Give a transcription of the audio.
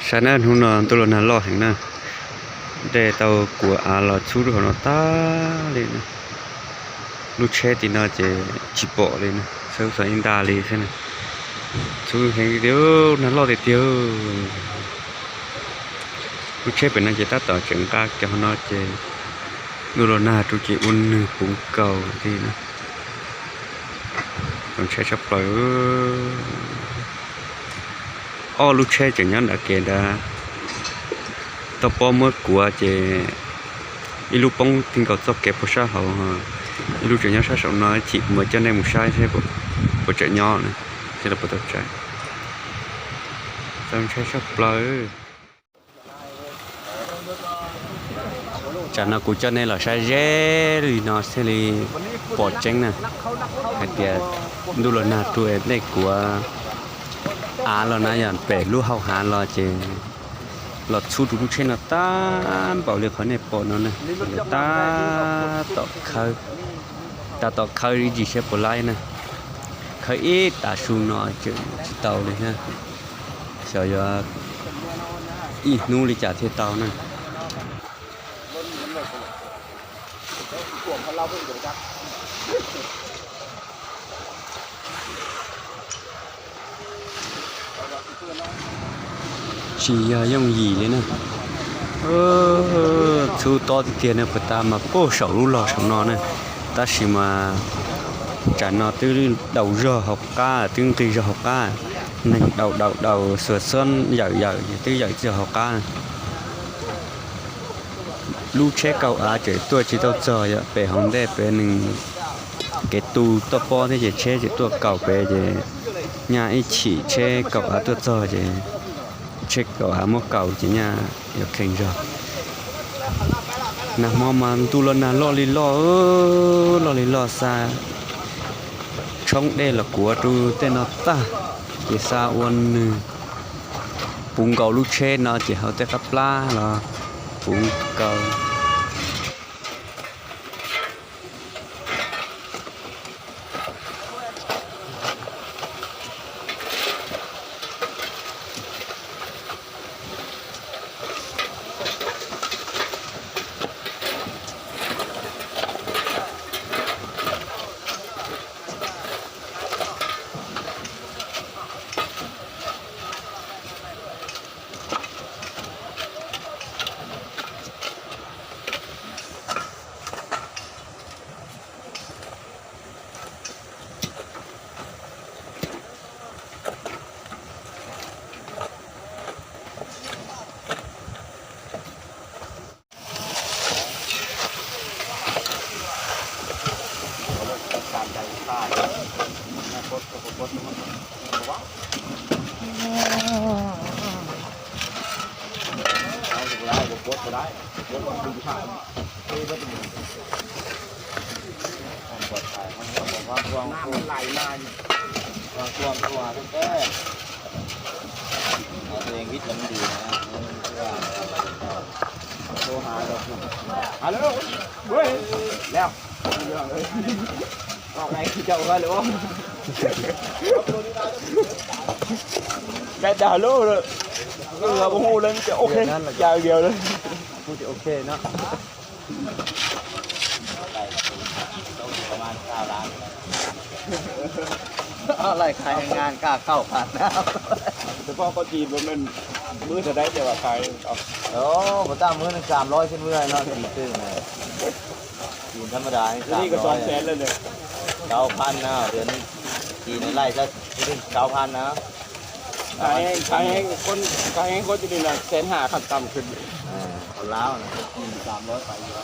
Saib na, hnub no ntuj los nag loj heev na, dej tau kuav av los txhub rau hauv no tag li na. Lub tsheb tim no ces tsis pom li na, txhub txog ib nta li xwb na. Txhub heev tiag, nag loj tiag tiag. Lub tsheb pem no ces tab tom tseem nqa kiag hauv no ces ntuj los nag rau ces ua nws puv nkaus li na. Txaus ntshai tshaj plaws. Ob lub tsheb tseem nyob nram kev nrad, toj pob muab kuav ces ib lub poob ti nkaus txoj kev puag sab hauv, ib lub tseem nyob sab saum no, ib chim kuv mam coj nej mus saib seb puas tseem nyob na, seb los puas tau tsav. Txaus ntshai tshaj plaws. Tsam no kuv coj nej los saib ze li no thiaj li pom tseeb na, hais tias ntuj los nag rau es dej kuav av los na, yog pem lub hau hav los ces los txhub rau lub tsheb no tag npaum li qhov nej pom no na. Tab tom khawb, tab tom khawb ib ntsis seb puas laib na, khawb ib tav su no tseem tsis tau li na. Xyov yuav ib hnub li cas thiaj tau na. Tsis yog yooj yim li na. Txhub tob tiag tiag na, puag ta mas puag saum lub log saum no na, tab sis mas tsam no twb daus zog hauv qab, twb nqig zog hauv qab, neeg daus daus daus xuas xob yawm yawm twb yawm txog hauv qab. Lub tsheb kaus av tseem tuaj tsis tau txog, yog pem hauv ntej pem nws kev tu toj pob thiab ces tsheb tseem tuaj kaus pem ces nyaj ib chim tsheb kaus av tuaj txog ces tsheb kaus av muab kaus ces nyaj yuav kheej zog. Nag hmo mas ntuj los nag loj li loj, loj li loj xa tshoob dej los kuav rau tej no tag, ces xa ua nws puv nkaus lub tsheb no ces hauv tej qab plab los puv nkaus. Cái đào lố rồi. Tôi là ủng hộ lên cho ok. Chào nhiều lên. Laj khaiงานค่าข้าวผัดน้ำ เฉพาะข้าวจี่มันมื้อเท่าไหร่จะว่าขาย Ủa, bữa ta mướn năm trăm lối xin mướn nó thì tư này. Thì thăm đài นี่ก็สองแสนแล้วเนี่ย Sáu trăm na, đến thì nó lại ra đến sáu trăm na. ขายขายให้คนขายให้คนที่นี่นะแสนห้าขั้นต่ำขึ้น Còn láo này. Năm trăm lối phải gì đó.